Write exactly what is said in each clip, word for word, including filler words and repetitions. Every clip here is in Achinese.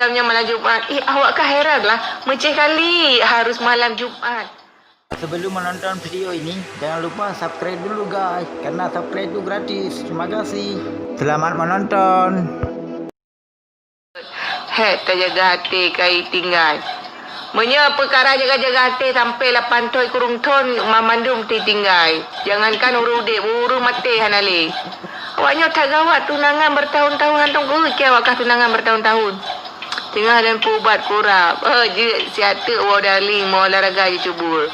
Malamnya malam Jumat. Ih, awak kah heran lah. Meuceh kali harus malam Jumat. Sebelum menonton video ini, jangan lupa subscribe dulu guys. Karena subscribe itu gratis. Terima kasih. Selamat menonton. Hek, tajaga até kai tinggai. Meunyoe peukara jaga-jaga até sampai lapan thon kureueng thon, ma-, mandum teutinggai. Jangankan ureuëng udeb, ureuëng maté hana lé. Awak nyoe that gawat, tunangan bertahun-tahun, hantom keuh keu awak kah tunangan bertahun-tahun. Teungoh lôn peuubat kurab. Oh, jeuet siat teuk woe darling, meu olahraga jicubur.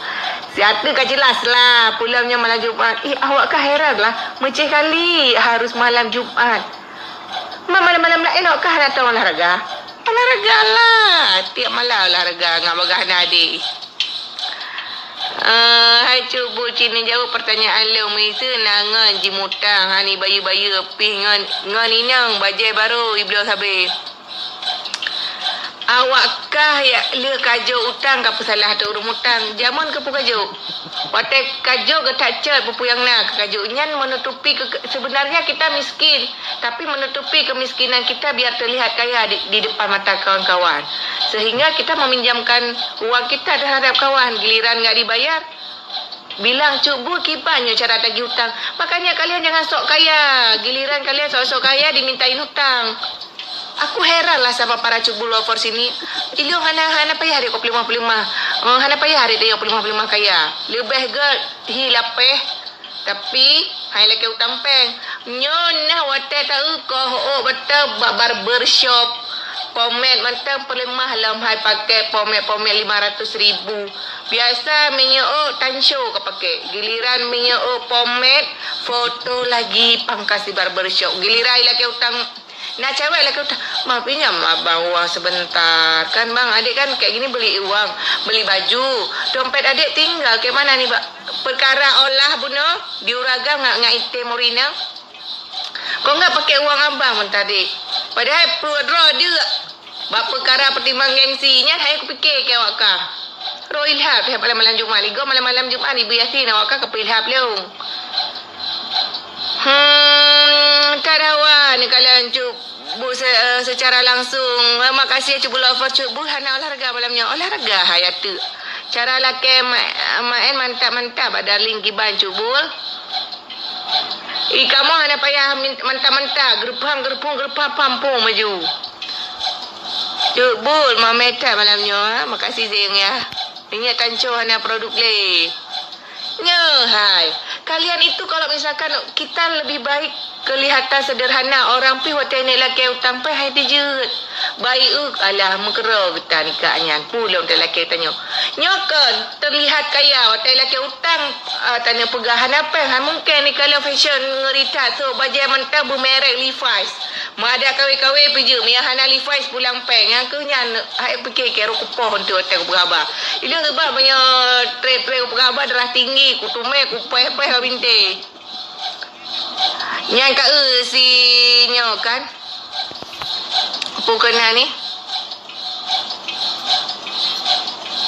Siat teuk ka jeulaih lah, pulang nyoe malam Jumat. Ih, awak kah heran lah. Meuceh kali harus malam Jumat. Ma-, malam-malam laén awak kah hana tong olahraga? Olahraga lah. Tiap malam olahraga ngon bagah na adé. Eh, hai Cut Bul, ci neujaweueb peurtanyaan lôn, miseue na ngon jimutang, hani bayeue-bayeue pih ngon, ngon inong bajée barô ibloe sabe. Awak kah ya lheueh kajok utang ka peusalah ateueh ureuëng mutang? Jameun keupeue kajok? Watée kajok geutak cot peue-peue nyang na keu kajok nyan menutupi keu, sebenarnya kita miskin, tapi menutupi kemiskinan kita biar terlihat kaya di, di depan mata kawan-kawan. Sehingga kita meminjamkan uang kita terhadap kawan, giliran nggak dibayar, bilang, "Cut Bul, kiban nyoe cara tagih utang." Makanya kalian jangan sok kaya, giliran kalian sok-sok kaya dimintain utang. Aku heran lah sama para Cut Bul lovers ini. Ilong hana, hana payah dek peulimah-peulimah. Oh, hana payah dek peulimah-peulimah kaya. Leubeh gét hi lapeh, tapi hai lakée utang péng. Nyoe nah watée taeu koh ôk bateu bak barber shop. Pomade mantong peulimah lom hai pakai pomade-pomade lima ratus ribu. Biasa minyeuk ôk tanco ka pakai. Giliran minyeuk ôk pomade, foto lagi pangkas di barber shop. Giliran lakée utang Na cewek lakée utang, "Ma, pinjam abang uang sebentar. Kan bang, adik kan kayak gini beli uang, beli baju. Dompet adik tinggal kayak mana nih, Bang?" Perkara olah bunoe diuragam nggak ngai item ureueng inong. Kok nggak pakai uang abang mentadi? Padahal perut droe deuk. Bak peukara peutimang gengsi nyan hai kupike keu awak kah. Roh ilham, hai malam-malam Jumat, ligoe malam-malam Jumat ibu Yasin awak kah keu ilham lôn. Hmm, tarawa ni kalian Cut Bul se-, eh, secara langsung. Eh, makasih Cut Bul offer Cut Bul hana olahraga malam nyoe. Olahraga hai ateuk. Cara lakée ma-, maén mantap-mantap bak darling kiban Cut Bul. Ih, kamoe hana payah min-, mantap-mantap, geureuphang, geureuphung, geureuphang, pampong maju. Cut Bul, mamé that malam nyoe, ha? Makasih Zeng ya. Minyeuk tanco hana produk lé. Nyoe hai, kalian itu kalau misalkan kita lebih baik kelihatan sederhana, orang pih watée neuk lakée utang pih hai teujeuet. Baik, eh, alah, meukeurok geutan ikak nyan. Pulom talakée tanyoe. Nyoe kon terlihat kaya, watée lakée utang, ah, tanyoe peugah hana péng, hai mungken ni kalau fashion ngeri that, so bajée mantong beumerek Levi's. Meuadak kawé-kawé pih jeuet, meunyo hana Levi's pulang péng. Nyang keuh nyan, hai pike keu rot kupoh untuk watée kupeugah haba. Ilong sebab meunyo treb-treb kupeugah haba darah tinggi, kutumé, kupéh-péh ka bintéh. Nyan ka eu si nyoe kan? Peue keunan ni?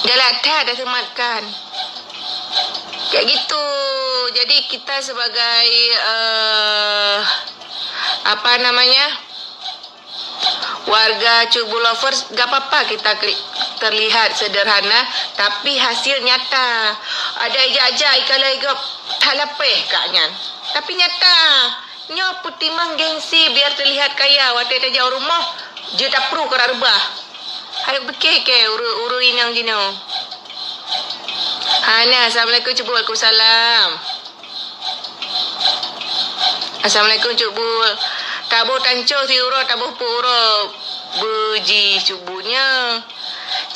Galak that dah seumatkan. Kayak gitu. Jadi kita sebagai, eh, apa namanya? Warga Cut Bul lovers, gak apa-apa kita keli-, terlihat sederhana, tapi hasil nyata. Ada ijak-jak ikalai gop that lapeh kak nyan. Tapi nyata. Nyoe peutimang gengsi biar terlihat kaya, watée tajak u rumoh, jeuet tapruh keu reubah. Hai pike keu ureuëng-ureuëng inong jinoe. Hana, assalamualaikum Cut Bul, waalaikumsalam. Assalamualaikum Cut Bul. Taboh tanco siuroe, taboh peuet uroe beuji Cut Bul nyoe.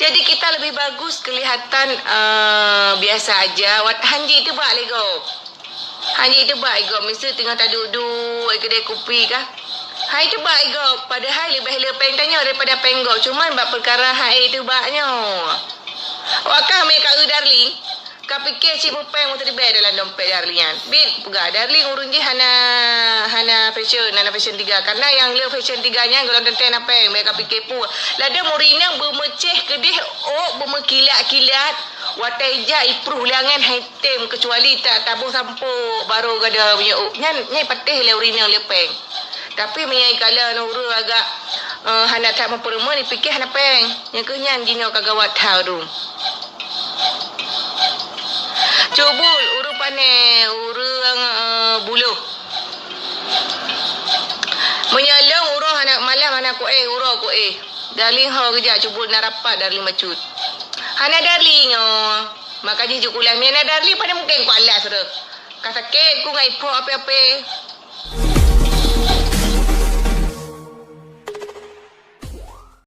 Jadi kita lebih bagus kelihatan, eh, biasa aja. Wat-, hanji teuba lego. Hanji teuba igob miseue teungoh taduek-duek kedai kupi kah. Hai teuba igob, padahai leubeh le péng tanyoe daripada péng gob, cuman bak peukara hai teuba nyoe. Awak kah mé ka eu darling, ka pike cit mupéng meuteuribée dalam dompet darling nyan. Bit peugah darling ureuëng jih hana, hana fashion, hana fashion tiga. Karena nyang le fashion tiga nyan golom teuntée na péng, mé ka pike peue. Ladom ureuëng inong beumeucéh keudeh ôk beumeukilak-kilat, watée ijak ipruh langan hai tem, kecuali ta-, taboh sampoe barô gada meunyoe nyan, nyan patéh lé ureuëng inong lé péng. Tapi meunyoe ikalon ureuëng agak Eh, hana that meupeureumeun, dipike hana péng. Nyang keuh nyan jinoe ka gawat that ureueng. Cubul, ureueng pane, ureueng, eh, buloh. Meunyoe lôn uroe hana malam hana kuéh, uroe kuéh. Darling ho geujak Cubul na rapat Darling bacut. Hana Darling nyoe. Maka jih juk kulah, meunyoe na Darling pane mungken kualah seureue. Ka sakét ku ngon ipo ape-ape.